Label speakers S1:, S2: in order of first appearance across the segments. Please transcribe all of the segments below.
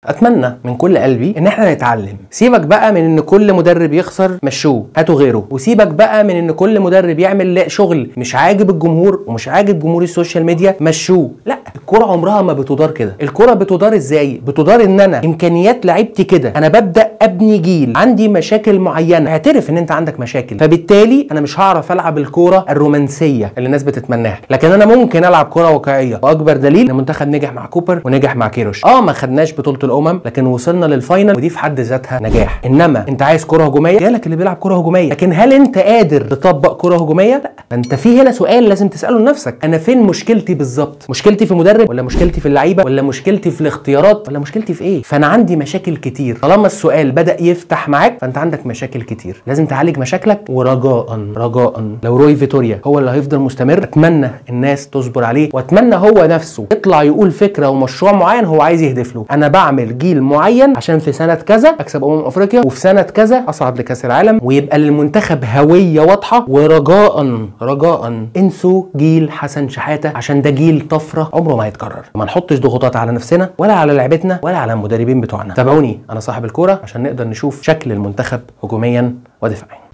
S1: اتمنى من كل قلبي ان احنا نتعلم. سيبك بقى من ان كل مدرب يخسر مشوه هاتوا غيره، وسيبك بقى من ان كل مدرب يعمل شغل مش عاجب الجمهور ومش عاجب جمهور ال social media مشوه. لا، الكرة عمرها ما بتدار كده. الكرة بتدار ازاي؟ بتدار ان انا امكانيات لعيبتي كده، انا ببدا ابني جيل، عندي مشاكل معينة، اعترف ان انت عندك مشاكل، فبالتالي انا مش هعرف العب الكورة الرومانسية اللي الناس بتتمناها، لكن انا ممكن العب كورة واقعية. واكبر دليل ان المنتخب نجح مع كوبر ونجح مع كيروش. ما خدناش بطوله الامم لكن وصلنا لل final، ودي في حد ذاتها نجاح. انما انت عايز كره هجومية، جالك اللي بيلعب كره هجومية، لكن هل انت قادر تطبق كره هجومية؟ لا. فانت في هنا سؤال لازم تساله لنفسك، انا فين مشكلتي بالظبط؟ مشكلتي في مدرب، ولا مشكلتي في اللعيبة، ولا مشكلتي في الاختيارات، ولا مشكلتي في ايه؟ فانا عندي مشاكل كتير. طالما السؤال بدا يفتح معاك فانت عندك مشاكل كتير، لازم تعالج مشاكلك. ورجاء رجاء لو روي فيتوريا هو اللي هيفضل مستمر، اتمنى الناس تصبر عليه، واتمنى هو نفسه يطلع يقول فكرة ومشروع معين هو عايز يهدف له. انا بعمل جيل معين عشان في سنة كذا اكسب افريقيا، وفي سنة كذا اصعد لكاس العالم، ويبقى للمنتخب هوية واضحة. ورجاء رجاء انسوا جيل حسن شحاته، عشان ده جيل طفرة عمره ما هيتكرر. ما نحطش ضغوطات على نفسنا ولا على لعبتنا ولا على المدربين بتوعنا. تابعوني، انا صاحب الكورة، عشان نقدر نشوف شكل المنتخب هجوميا ودفاعيا.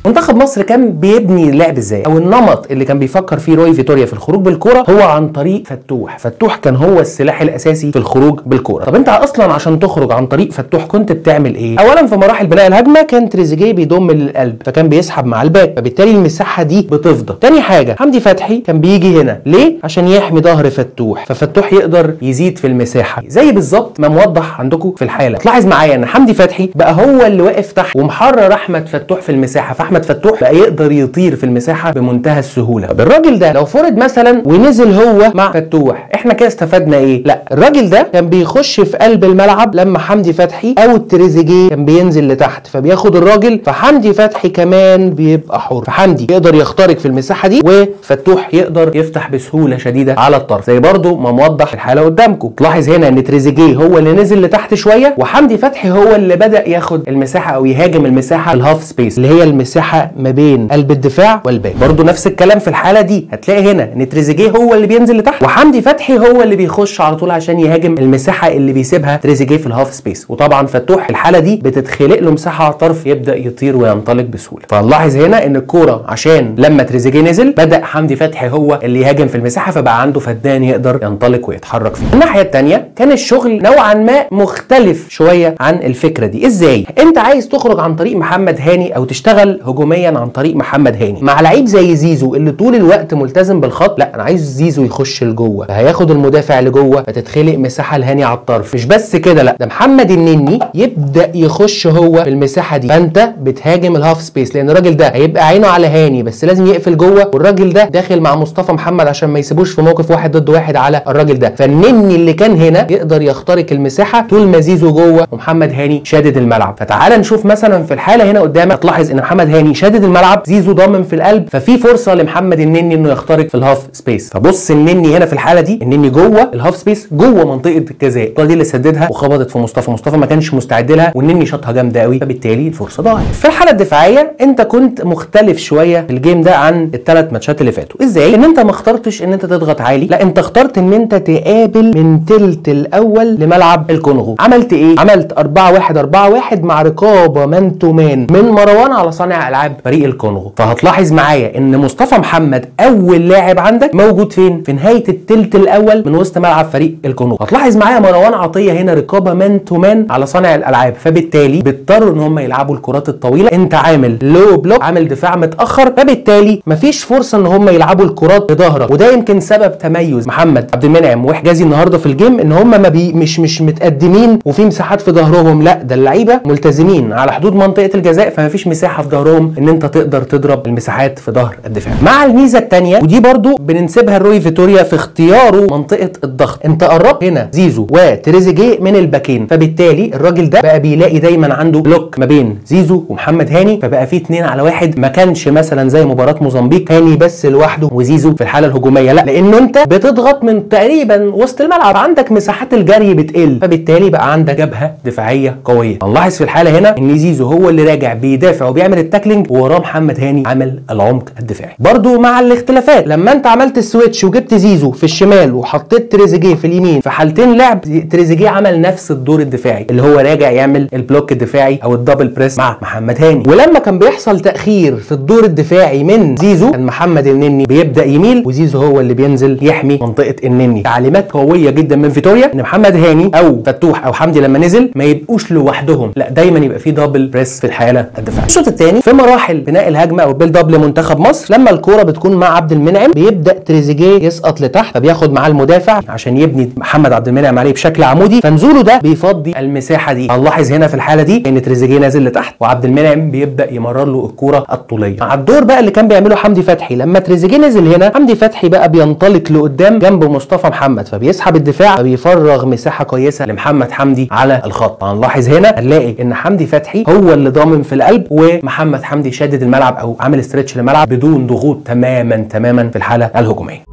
S1: منتخب مصر كان بيبني اللعب ازاي، او النمط اللي كان بيفكر فيه روي فيتوريا في الخروج بالكورة، هو عن طريق فتوح. فتوح كان هو السلاح الاساسي في الخروج بالكورة. طب انت اصلا عشان تخرج عن طريق فتوح كنت بتعمل ايه؟ اولا في مراحل بناء الهجمة كان تريزيجيه بيضم للقلب، فكان بيسحب مع ال back، فبالتالي المساحة دي بتفضى. تاني حاجة، حمدي فتحي كان بيجي هنا ليه؟ عشان يحمي ظهر فتوح، ففتوح يقدر يزيد في المساحة، زي بالظبط ما موضح عندكم في الحالة. تلاحظ معايا ان حمدي فتحي بقى هو اللي واقف تحت ومحرر احمد فتوح في المساحة، فاحمد فتوح بقى يقدر يطير في المساحة بمنتهى السهولة. طب الراجل ده لو فرض مثلا ونزل هو مع فتوح، احنا كده استفدنا ايه؟ لا، الراجل ده كان بيخش في قلب الملعب لما حمدي فتحي او تريزيجيه كان بينزل لتحت، فبياخد الراجل، فحمدي فتحي كمان بيبقى حر، فحمدي يقدر يخترق في المساحة دي، وفتوح يقدر يفتح بسهولة شديدة على الطرف، زي برده ما موضح الحالة قدامكم. تلاحظ هنا ان تريزيجيه هو اللي نزل لتحت شوية، وحمدي فتحي هو اللي بدا ياخد المساحة او يهاجم المساحة ال half space اللي هي المساحة ما بين قلب الدفاع وال back. برضو نفس الكلام في الحالة دي، هتلاقي هنا ان تريزيجيه هو اللي بينزل لتحت، وحمدي فتحي هو اللي بيخش على طول عشان يهاجم المساحة اللي بيسيبها تريزيجيه في ال half space. وطبعا فتوح الحالة دي بتتخلق له مساحة على الطرف، يبدا يطير وينطلق بسهولة. فنلاحظ هنا ان الكورة عشان لما تريزيجيه نزل بدا حمدي فتحي هو اللي يهاجم في المساحة، فبقى عنده فدان يقدر ينطلق ويتحرك فيه. الناحية الثانية كان الشغل نوعا ما مختلف شوية عن الفكرة دي. ازاي؟ انت عايز تخرج عن طريق محمد هاني او تشتغل هجوميا عن طريق محمد هاني مع لعيب زي زيزو اللي طول الوقت ملتزم بالخط، لا انا عايز زيزو يخش لجوه، فهياخد المدافع لجوه، فتتخلق مساحة لهاني على الطرف. مش بس كده، لا ده محمد النني يبدا يخش هو في المساحة دي، فانت بتهاجم ال half space، لان الراجل ده هيبقى عينه على هاني بس لازم يقفل جوه، والراجل ده داخل مع مصطفى محمد عشان ما يسيبوش في موقف واحد ضد واحد على الراجل ده. فالنني اللي كان هنا يقدر يخترق المساحة طول ما زيزو جوه ومحمد هاني شادد الملعب. فتعال نشوف مثلا في الحالة هنا قدامك، تلاحظ ان محمد هاني شادد الملعب، زيزو ضامن في القلب، ففي فرصة لمحمد النني انه يخترق في ال half space. فبص النني هنا في الحالة دي، النني جوه ال half space جوه منطقة الجزاء، الكره دي اللي سددها وخبطت في مصطفى، مصطفى ما كانش مستعد لها، والنني شاطها جامدة قوي، فبالتالي الفرصة ضاعت. في الحالة الدفاعية انت كنت مختلف شوية في ال game ده عن الثلاث ماتشات اللي فاتوا. ازاي؟ ان انت ما اخترتش ان انت تضغط عالي، لا انت اخترت ان انت تقابل من تلت الاول لملعب الكونغو. عملت ايه؟ عملت 4-1-4-1 مع رقابه man to man من مروان على صانع العاب فريق الكونغو. فهتلاحظ معايا ان مصطفى محمد اول لاعب عندك موجود فين؟ في نهاية التلت الاول من وسط ملعب فريق الكونغو. هتلاحظ معايا مروان عطية هنا رقابه man to man على صانع الالعاب، فبالتالي بيضطروا ان هم يلعبوا الكرات الطويلة. انت عامل low block، عامل دفاع متاخر، فبالتالي مفيش فرصة ان هم يلعبوا الكرات بظهرك. وده يمكن سبب تميز محمد عبد المنعم وحجازي النهارده في ال game، ان هم ما بي مش متقدمين وفي مساحات في ظهرهم، لا ده اللعيبة ملتزمين على حدود منطقة الجزاء، فمفيش مساحة في ظهرهم ان انت تقدر تضرب المساحات في ظهر الدفاع. مع الميزة الثانية، ودي برضو بننسبها لروي فيتوريا في اختياره منطقة الضغط، انت قربت هنا زيزو وتريزيجيه من الباكين، فبالتالي الراجل ده بقى بيلاقي دايما عنده block ما بين زيزو ومحمد هاني، فبقى فيه 2 على 1. ما كانش مثلا زي مباراة موزمبيق هاني بس لوحده وزيزو في الحالة الهجومية، لا لانه انت بتضغط من تقريبا وسط الملعب، عندك مساحات الجري بتقل، فبالتالي بقى عندك جبهة دفاعية قوية. هنلاحظ في الحالة هنا ان زيزو هو اللي راجع بيدافع وبيعمل ال tackling tackling، ووراه محمد هاني عامل العمق الدفاعي. برضو مع الاختلافات، لما انت عملت ال switch وجبت زيزو في الشمال وحطيت تريزيجيه في اليمين، في حالتين لعب تريزيجيه عمل نفس الدور الدفاعي اللي هو راجع يعمل ال block الدفاعي او ال double press مع محمد هاني. ولما كان بيحصل تاخير في الدور الدفاعي من زيزو، كان محمد النني بيبدا يميل وزيزو هو اللي بينزل يحمي منطقة النني. تعليمات قوية جدا من فيتوريا ان محمد هاني او فتوح او حمدي لما نزل ما يبقوش لوحدهم، لا دايما يبقى في double press في الحالة الدفاعية. الشوط الثاني في مراحل بناء الهجمة او build up لمنتخب مصر، لما الكورة بتكون مع عبد المنعم بيبدا تريزيجيه يسقط لتحت، فبياخد معاه المدافع عشان يبني محمد عبد المنعم عليه بشكل عمودي، فنزوله ده بيفضي المساحة دي. هنلاحظ هنا في الحالة دي ان تريزيجيه نازل لتحت وعبد المنعم بيبدا يمرر له الكورة الطوليه. مع الدور بقى اللي كان بيعمله حمدي فتحي، لما تريزيجيه نزل هنا حمدي فتحي بقى بينطلق لقدام جنب مصطفى محمد، فبيسحب الدفاع فبيفرغ مساحة كويسة لمحمد حمدي على الخط. هنلاحظ هنا هنلاقي ان حمدي فتحي هو اللي ضامن في القلب، ومحمد حمدي شادد الملعب او عامل stretch للملعب بدون ضغوط تماما تماما في الحالة الهجومية.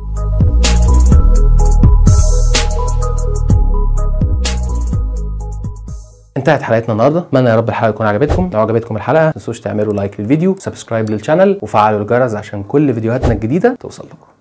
S1: انتهت حلقتنا النهارده، اتمنى يا رب الحلقة تكون عجبتكم. لو عجبتكم الحلقة ما تنسوش تعملوا like للفيديو، subscribe لل channel، وفعلوا الجرس عشان كل فيديوهاتنا الجديدة توصل لكم.